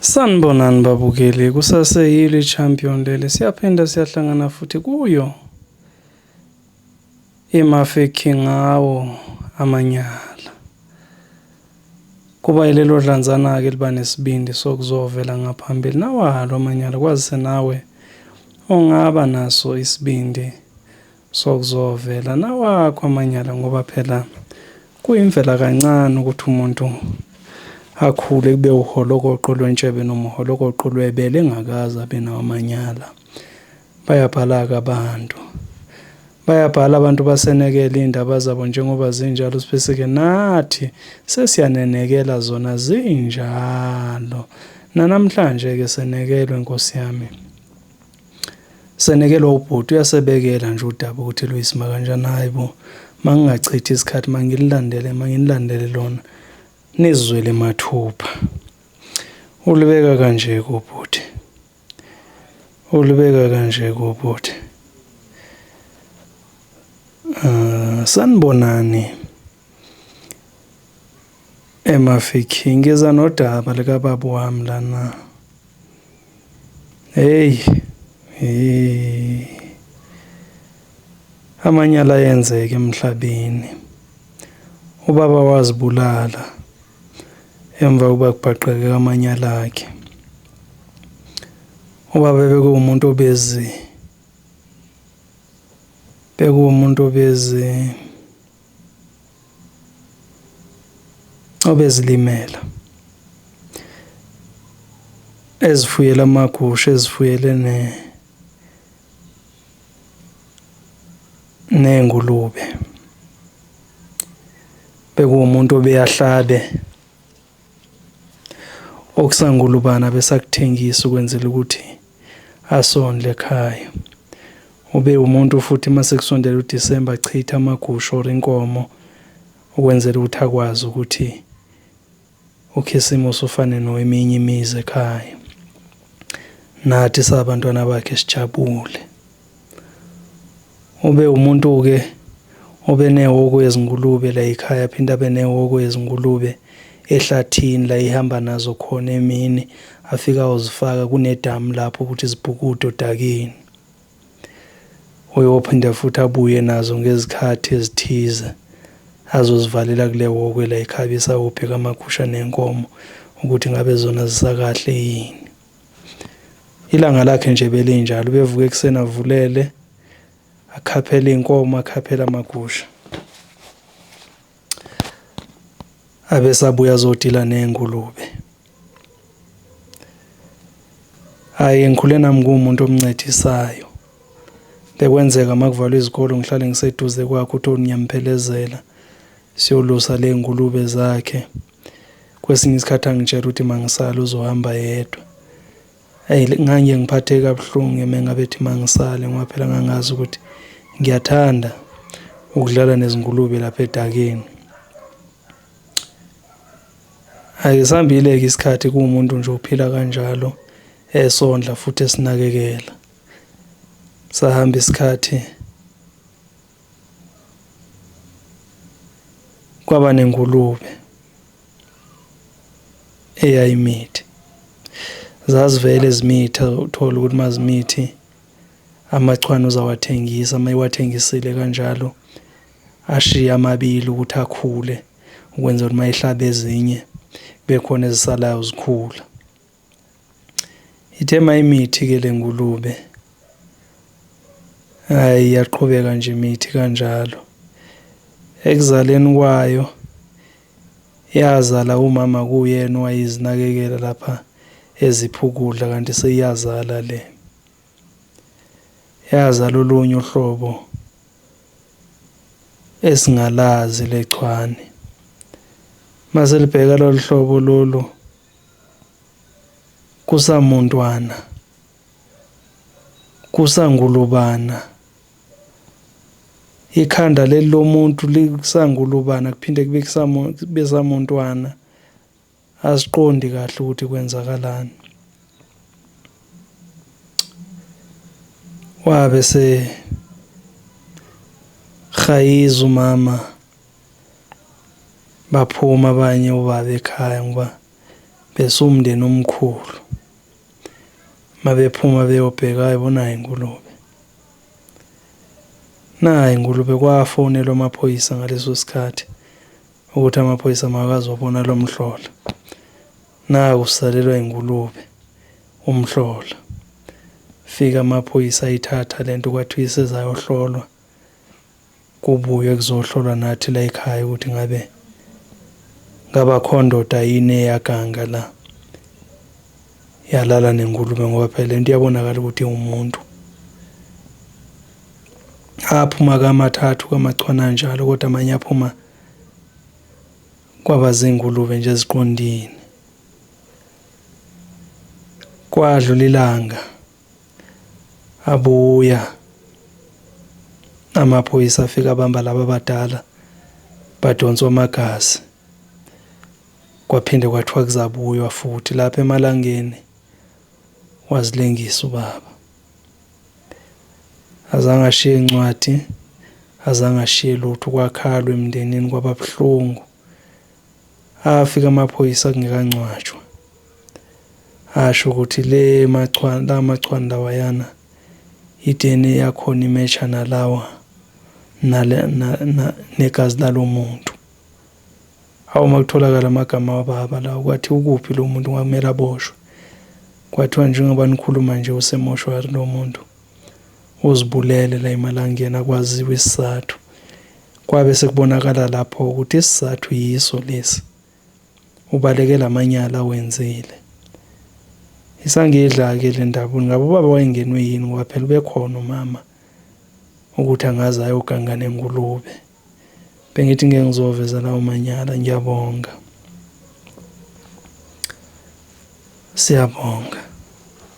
Sanibonani babukeli, kusaseyilo i-champion leli, siyaphinda siyahlangana futhi kuyo iMafeking ngawo amanyala. Kuba yilelo dlanzana-ke eliba nesibindi sokuzovela ngaphambili nawalo amanyala, kwazise nawe ungaba naso isibindi sokuzovela nawakho amanyala ngoba phela kuyimvela kancane ukuthi umuntu akhule kube uholokoqo lwentshebe noma uholokoqo lwebele engakaze abe nawo amanyala. Bayabhala-ke abantu. Bayabhala abantu basenekela iy'ndaba zabo njengoba zinjalo sibese-ke nathi sesiyanenekela zona zinjalo. Nanamhlanje-ke senekelwe Nkosi yami. Senekelwa ubhuti uyasebekela nje udaba ukuthi luyisima kanjani. Hhayi bo, mangingachithi isikhathi mangililandele manginilandele lona nizizwele mathupha. Ulibeka kanje kubhuti. Ulibeka kanje kubhuti. Sanibonani eMafikeng, ngiza nodaba likababa wami lana. Hey, hey. Amanyala ayenzeka emhlabeni. Ubaba wazibulala emva kokuba kubhaqeke amanyala akhe. Ubaba bekuwumuntu obezi bekuwumuntu obezi obezilimela ezifuyele amagusha ezifuyele ne ney'ngulube. Bekuwumuntu obeyahlabe okusangulubana besakuthengisa ukwenzela ukuthi asondle ekhaya. Ube umuntu futhi uma sekusondela uDisemba achithe amagusha or inkomo ukwenzela ukuthi akwazi ukuthi uKhisimusi ufane noweminye imizi ekhaya. Nathi sabantwana bakhe sijabule. Ube umuntu-ke obenehhoko yezingulube la ekhaya, aphinde abe nehhoko yezingulube ehlathini la ehamba nazo khona emini, afike ayozifaka kunedamu lapho ukuthi zibhukude odakeni. Uyophinde futhi abuye nazo ngezikhathi ezithize azozivalela kule hhoko la ekhaya bese ayobheka amagusha nenkomo ukuthi ngabe zona zisakahle yini. Ilanga lakhe nje belinjalo, ubevuka ekuseni avulele, akhaphele iy'nkomo, akhaphele amagusha. Abesabuya azodila ney'ngulube. Hhayi ngikhule nami ngiwumuntu omncedisayo. Bekwenzeka uma kuvalwa izikole ngihlale ngiseduze kwakhe uthole ngiyamphelezela siyolusa ley'ngulube zakhe. Kwesinye isikhathi angitshela ukuthi mangisale uzohamba yedwa. Eyi ngangiye ngiphatheke kabuhlungu-ke uma ngabe ethi mangisale ngoba phela ngangazi ukuthi ngiyathanda ukudlala nezingulube lapha edakeni. Hhayi sihambile-ke isikhathi kuwumuntu nje ophila kanjalo esondla futhi esinakekela. Sahamba isikhathi kwaba nengulube eyayimithi. Zazivele zimitha uthole ukuthi mazimithi amachwane uzawathengisa, uma ewathengisile kanjalo ashiye amabili ukuthi akhule ukwenzela ukuthi uma ehlaba ezinye kube khona ezisalayo zikhula. Ithe mayimithi-ke le ngulube, hhayi yaqhubeka nje imithi kanjalo. Ekuzaleni kwayo yazala umama kuwuyena owayezinakekela lapha ezipha ukudla kanti seyiyazala le. Yazala olunye uhlobo esingalazi lechwane. Mase libheka lolu hlobo lolu kusamuntwana, kusangulubana. Ikhanda leli lomuntu lisangulubana kuphinde kube kube samuntwana. Asiqondi kahle ukuthi kwenzakalani. Wabe sehhayiza umama, baphuma abanye obaba ekhaya ngoba. Besiwumndeni omkhulu. Mabephuma beyobheka hhayi bo nayi ingulube. Nayi ingulube kwafonelwa amaphoyisa ngaleso sikhathi ukuthi amaphoyisa makazobona lo mhlola. Naku sisalelwa ingulube umhlola. Fika amaphoyisa ayithatha lento kwathiwa isezayohlolwa. Kubuywe kuzohlolwa nathi la ekhaya ukuthi ngabe ngaba khondoda yini eyaganga la yalala nengulube ngoba phela lento iyabonakala ukuthi iwumuntu. Aphuma kamathathu kamachwane anjalo kodwa amanye aphuma kwaba zingulube nje eziqondile. Kwadlula ilanga abuya amaphoyisa afika abamba laba abadala badonswa amagazi. Kwaphinde kwathiwa kuzabuywa futhi lapha emalangeni wazilengisa ubaba. Azange ashiye incwadi, azange ashiye lutho kwakhalwa emndenini kwaba buhlungu. Afika amaphoyisa kungekangcwatshwa. Asho ukuthi le machwane la machwane lawayana i-DNA yakhona imesha nalawa nale negazi lalo muntu. Hawu uma kutholakala amagama wababa lawo kwathi ukuphi lo muntu kwakumele aboshwe. Kwathiwa njengoba nikhuluma nje usemoshwari lo muntu. Uzibulele la emalangeni akwaziwa isizathu. Kwabe sekubonakala lapho ukuthi isizathu yiso lesi. Ubalekela amanyala awenzile. Isangidla-ke le ndaba ngabe ubaba wayengenwe yini ngoba phela ubekhona umama ukuthi angaze ayoganga nengulube. Bengithi ngeke ngizowaveza lawo manyala ngiyabonga. Siyabonga.